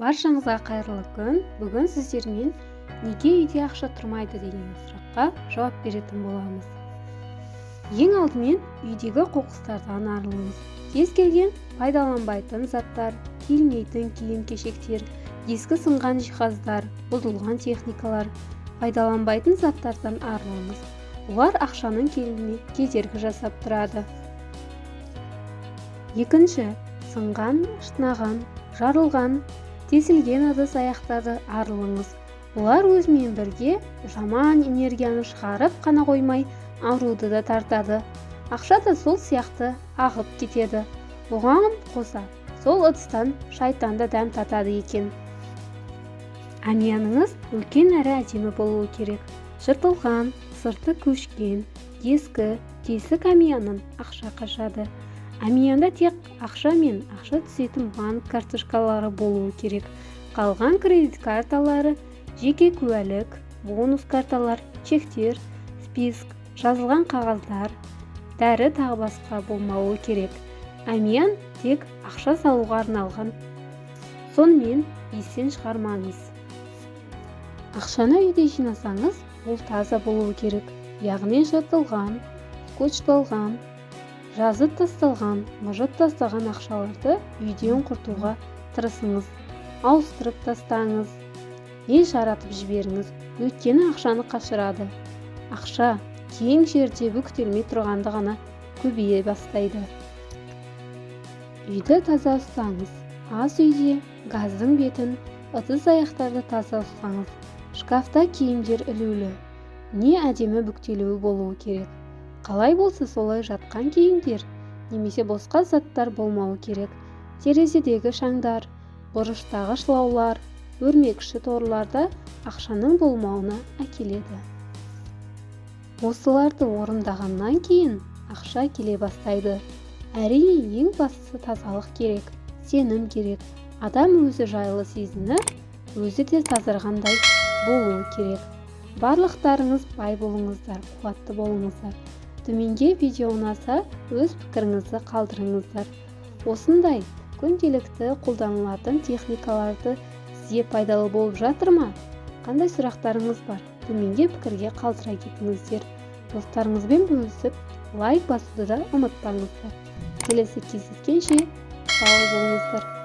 Баршаңызға қайырлы күн! Бүгін сіздермен неге үйде ақша тұрмайды деген сұраққа жауап беретін боламыз. Ең алдымен үйдегі қоқыстардан арылыңыз. Кез келген пайдаланбайтын заттар, киілмейтін киім-кешектер, ескі сынған жиһаздар, бұзылған техникалар, пайдаланбайтын заттардан арылыңыз. Олар ақшаның келуіне кедергі жасап тұрады. Екінші, сынған, шытынаған, жарылған, тесілген ыдыс аяқтарды арылыңыз. Олар өзімен бірге жаман энергияны шығарып қана қоймай, ауруды да тартады. Ақша да сол сияқты ағып кетеді. Оған қоса сол ыдыстан шайтан да дәм татады екен. Әмияныңыз үлкен әрі әдемі болуы керек. Жыртылған, сырты көшкен, ескі, тесік әмияннан ақша қашады. Әмиянда тек ақша мен ақша түсетін банк карточкалары болуы керек. Қалған кредит карталары, жеке куәлік, бонус карталар, чектер, список, жазылған қағаздар, дәрі тағы басқа болмауы керек. Әмиян тек ақша салуға арналған. Сонымен естен шығармаңыз. Ақшаны үйде жинасаңыз, ол таза болуы керек. Яғни жыртылған, скотчталған, жазып тасталған, мыжып тастаған ақшаларды үйден құртуға тырысыңыз. Ауыстырып тастаңыз, не жаратып жіберіңіз, өйткені ақшаны қашырады. Ақша кең жерде бүктелмей тұрғанда ғана көбейе бастайды. Үйді таза ұстаңыз. Ас үйде газдың бетін, ыдыс аяқтарды таза ұстаңыз. Шкафта киімдер ілулі, не әдемі бүктелуі болуы керек. Қалай болса солай жатқан киімдер немесе босқа заттар болмауы керек. Терезедегі шаңдар, бұрыштағы шылаулар, өрмекші торларда ақшаның болмауына әкеледі. Осыларды орындағаннан кейін ақша келе бастайды. Әрине, ең бастысы тазалық керек, сенім керек. Адам өзі жайлы сезініп, өзі де тазарғандай болуы керек. Барлықтарыңыз бай болыңыздар, қуатты болыңыздар. Төменге видео ұнаса, өз пікіріңізді қалдырыңыздар. Осындай күнделікті қолданылатын техникаларды сізге пайдалы болып жатыр ма? Қандай сұрақтарыңыз бар? Төменге пікірге қалдыра кетіңіздер. Достарыңызбен бөлісіп, лайк басуды да ұмытпаңыздар. Келесі кездескенше сау болыңыздар.